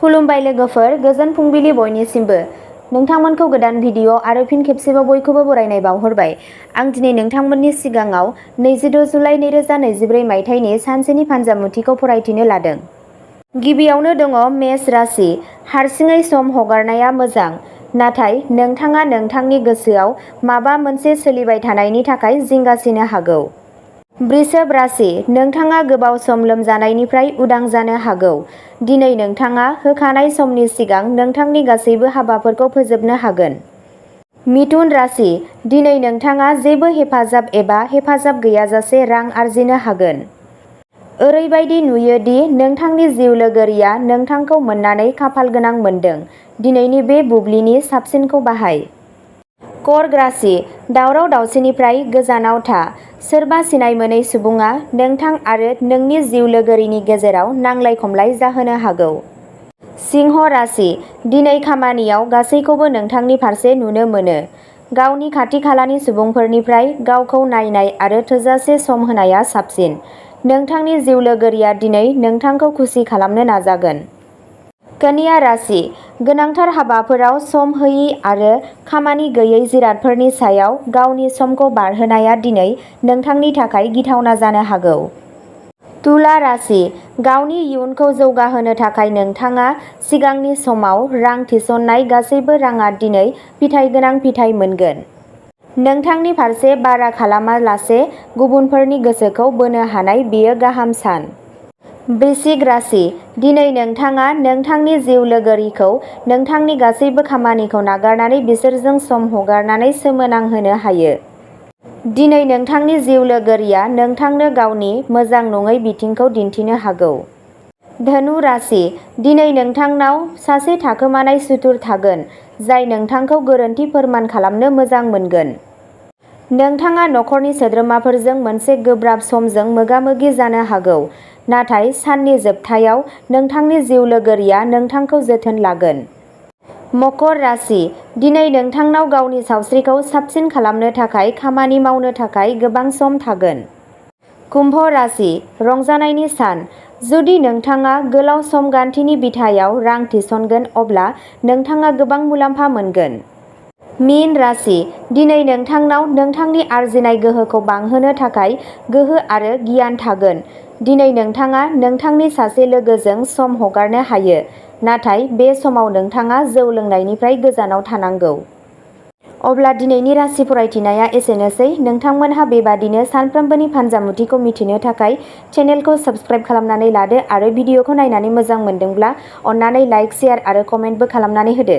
खुलुमबाय लोगोफोर, गोजोन फुंबिलि बयनिसिमबो। नोंथांमोनखौ गोदान भिडिअ आरो फिन खेबसेबाव बयखौबो बरायनाय बावहरबाय। आं दिनै नोंथांमोननि सिगाङाव 26 जुलाइ 2024 मायथाइनि सानसेनि फानजामुथिखौ फरायथिनो लादों। गिबियावनो दङ मेष राशि। हारसिङै सम हगारनाया मोजां, नाथाय नोंथाङा नोंथांनि गोसोआव माबा मोनसे सोलिबाय थानायनि थाखाय जिंगासिनो हागौ। वृषभ राशि। नोंथाङा गोबाव सम लोमजानायनिफ्राय उदां जानो हागौ। दिनै नोंथाङा होखानाय समनि सिगां नोंथांनि गासैबो हाबाफोरखौ फोजोबनो हागोन। मिथुन राशि। दिनै नोंथाङा जेबो हेफाजाब एबा हेफाजाब गैयाजासे रां आर्जिनो हागोन। ओरैबायदि नुयो दि नोंथांनि जिउ लोगोरिया नोंथांखौ मोननानै खाफालगोनां मोनदों। दिनैनि बे बुब्लिनि साबसिनखौ बाहाय। कर्क राशि। दावराव-दावसिनिफ्राय गोजानाव था। सोरबा सिनाय मोनै सुबुङा नोंथां आरो नोंनि जिउ लोगोरिनि गेजेराव नांलाय-खमलाय जाहोनो हागौ। सिंह राशि। दिनै खामानियाव गासैखौबो नोंथांनि फारसे नुनो मोनो। गावनि खाथि-खालानि सुबुंफोरनिफ्राय गावखौ नायनाय आरो थोजासे सम होनाया साबसिन। नोंथांनि जिउ लोगोरिया दिनै नोंथांखौ खुसि खालामनो नाजागोन। कन्या राशि। गोनांथार हाबाफोराव सम होयि आरो खामानि गैयै जिरादफोरनि सायाव गावनि समखौ बारहोनाया दिनै नोंथांनि थाखाय गिथावना जानो हागौ। तुला राशि। गावनि इयुनखौ जौगाहोनो थाखाय नोंथाङा सिगांनि समाव रां थिसननाय गासैबो राङा दिनै फिथाइगोनां फिथाइ मोनगोन। नोंथांनि फारसे बारा खालामालासे गुबुनफोरनि गोसोखौ बोनो हानाय बेयो गाहाम सान। वृश्चिक राशि। दिनै नोंथाङा नोंथांनि जिउ लोगोरिखौ नोंथांनि गासैबो खामानिखौ नागारनानै बिसोरजों सम हगारनानै सोमोनांहोनो हायो। दिनै नोंथांनि जिउ लोगोरिया नोंथांनो गावनि मोजां नङै बिथिंखौ दिन्थिनो हागौ। धनु राशि। दिनै नोंथांनाव सासे थाखोमानाय सुथुर थागोन, जाय नोंथांखौ गोरोन्थि फोरमान खालामनो मोजां मोनगोन। नोंथाङा नखरनि सोद्रोमाफोरजों मोनसे गोब्राब समजों मोगा-मोगि जानो हागौ, नाथाय साननि जोबथायाव नोंथांनि जिउ लोगोरिया नोंथांखौ जोथोन लागोन। मकर राशि। दिनै नोंथांनाव गावनि सावस्रिखौ साबसिन खालामनो थाखाय खामानि मावनो थाखाय गोबां सम थागोन। कुम्भ राशि। रंजानायनि सान। जुदि नोंथाङा गोलाव समगान्थिनि बिथायाव रां थिसनगोन अब्ला नोंथाङा गोबां मुलाम्फा मोनगोन। मीन राशि। दिनै नोंथांनाव नोंथांनि आर्जिनाय गोहोखौ बांहोनो थाखाय गोहो आरो गियान थागोन। दिनै नोंथाङा नोंथांनि सासे लोगोजों सम हगारनो हायो, नाथाय बे समाव नोंथाङा जौ लोंनायनिफ्राय गोजानाव थानांगौ। अब्ला दिनैनि राशि फरायथिनाया एसेनोसै। नोंथांमोनहा बेबादिनो सानफ्रोमबोनि फानजामुथिखौ मिथिनो थाखाय चेनेलखौ साबस्क्राइब खालामनानै लादो आरो भिडिअखौ नायनानै मोजां मोनदोंब्ला अन्नानै लाइक, शेयार आरो कमेन्टबो खालामनानै होदो।